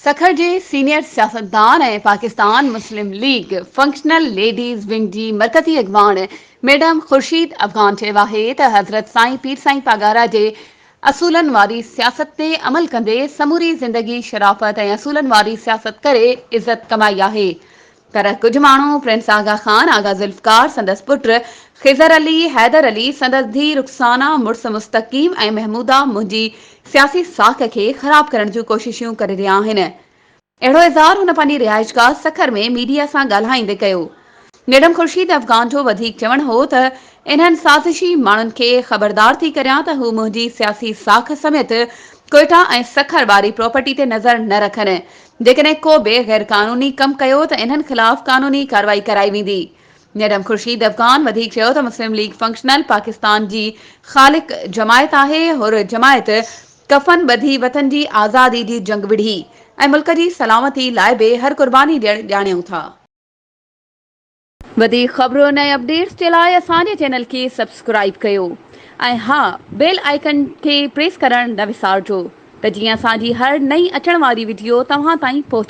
سکر جي سينيئر سياستدان ۽ Pakistan Muslim League functional ladies wing جي مرڪزي اڳواڻ ميڊم خورشيد افغان چيو آهي ته حضرت سائين پير سائين پاڳارا جي اصولن واري سياست تي عمل ڪندي سموري زندگي شرافت ۽ اصولن واري سياست ڪري عزت ڪمائي آهي پر ڪجهه ماڻهو پرنس آغا خان، آغا ذوالفقار، سندس پٽ خضر علي، حيدر علي، سندس ڌيء رخسانه، مڙس مستقيم ۽ محموده منهنجي سياسي ساک کي خراب ڪرڻ جون ڪوششون ڪري رهيا آهن. اهڙو اظهار هن پنهنجي رهائشگاهه سکر ۾ ميڊيا سان ڳالهائيندي ڪيو. ميڊم خورشيد افغان جو وڌيڪ چوڻ هو ته انهن سازشي ماڻهن کي خبردار ٿي ڪريان ته هو منهنجي سياسي ساک سميت ڪوئيٽا ۽ سکر واري پراپرٽي تي نظر نه رکن، جيڪڏهن ڪو به غير قانوني ڪم ڪيو ته انهن خلاف قانوني ڪارروائي ڪرائي ويندي. ميڊم خورشيد افغان وڌيڪ چيو ته مسلم ليگ فنڪشنل پاڪستان جي خالق جماعت آهي، حر جماعت ڪفن ٻڌي وطن جي آزادي جي جنگ وڙهي ۽ ملڪ جي سلامتي لاء به هر قرباني ڏيڻ ڄاڻيون ٿا. وڌيڪ خبرن ۽ اپڊيٽس جي لاء اسان جي چينل کي سبسڪرائيب ڪيو ۽ ها بيل آئيڪن کي پريس ڪرڻ نه وسارجو ته جيئن اسان جي هر نئين اچڻ واري وڊيو توهان تائين پهچي.